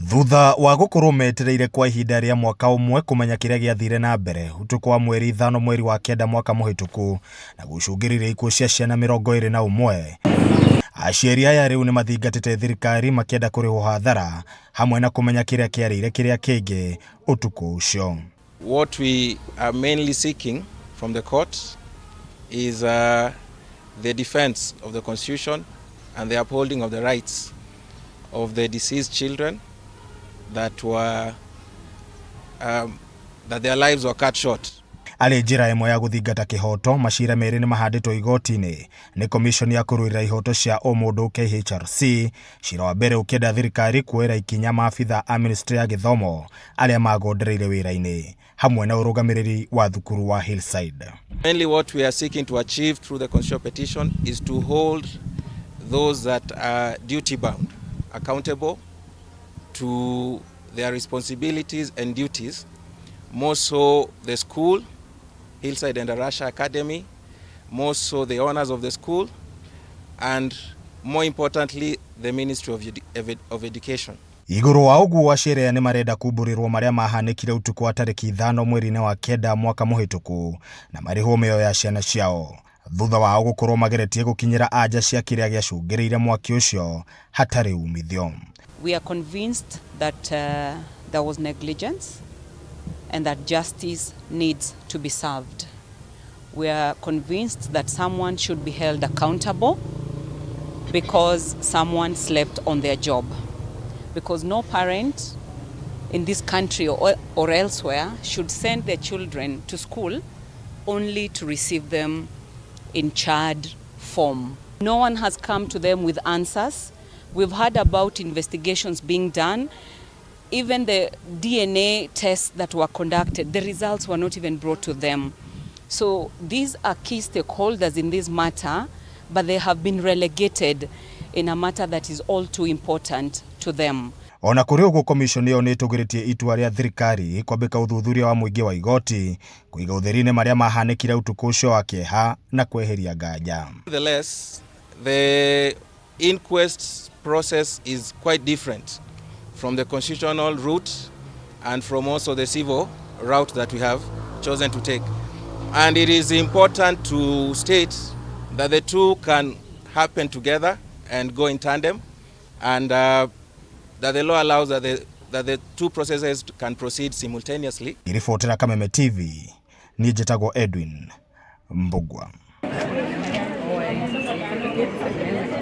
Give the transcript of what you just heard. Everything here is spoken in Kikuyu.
Thutha wa gũkorwo metereire kwa ihinda rĩa mwaka ũmwe kũmenya kĩrĩa gĩathire na mbere ũtukũ wa 5 mweri wa 9 mwaka mũhĩtũku na gũcũngĩrĩria ikuũ cia ciana 21, aciari aya rĩu nĩ mathingatĩte thirikari makĩenda kũrĩhwo hathara hamwe na kũmenya kĩrĩa kĩarĩire kĩrĩa kĩngĩ ũtukũ ũcio. What we are mainly seeking from the court is the defense of the Constitution and the upholding of the rights of the deceased children that their lives were cut short. Arĩ njĩra ĩmwe ya gũthingata kĩhoto, macira merĩ nĩ mahandĩtwo igoti-inĩ nĩ Commission ya kũrũĩrĩra ihoto cia ũmũndũ KHRC. Cira wa mbere ũkĩenda thirikari kuoera ikinya maabitha a ministry ya gĩthomo arĩa magondereire wĩra-inĩ hamwe na ũrũgamĩrĩri wa thukuru wa Hillside. Mainly what we are seeking to achieve through the constitutional petition is to hold those that are duty bound accountable to their responsibilities and duties, more so the school, Hillside Endarasha Academy, more so the owners of the school, and more importantly, the Ministry of Education. Igũrũ wa ũguo, aciari aya nĩ marenda kumbũrĩrwo marĩa mahanĩkire ũtukũ wa tarĩki 5 mweri-inĩ wa 9 mwaka mũhĩtũku na marĩhwo mĩoyo ya ciana ciao thutha wao gũkorwo mageretie gũkinyĩra anja cia kĩrĩa gĩacũngĩrĩire mwaki ũcio hatarĩ umithio. We are convinced that there was negligence and that justice needs to be served. We are convinced that someone should be held accountable because someone slept on their job. Because no parent in this country or elsewhere should send their children to school only to receive them in charred form. No one has come to them with answers. We've heard about investigations being done. Even the DNA tests that were conducted, the results were not even brought to them. So these are key stakeholders in this matter, but they have been relegated in a matter that is all too important to them. Ona kũrĩ ũguo, commission ĩyo nĩ ĩtũgĩrĩtie itua rĩa thirikari kwambĩka ũthuthuria wa mũingĩ wa igoti kũiga ũtheri-inĩ marĩa mahanĩkire ũtukũ ũcio wa kĩeha na kweheria nganja. Nevertheless, the inquest process is quite different from the constitutional route and from also the civil route that we have chosen to take. And it is important to state that the two can happen together and go in tandem, and that the law allows that the two processes can proceed simultaneously. Ngĩribotera Kameme TV, niĩ njĩtagwo Edwin Mbugua.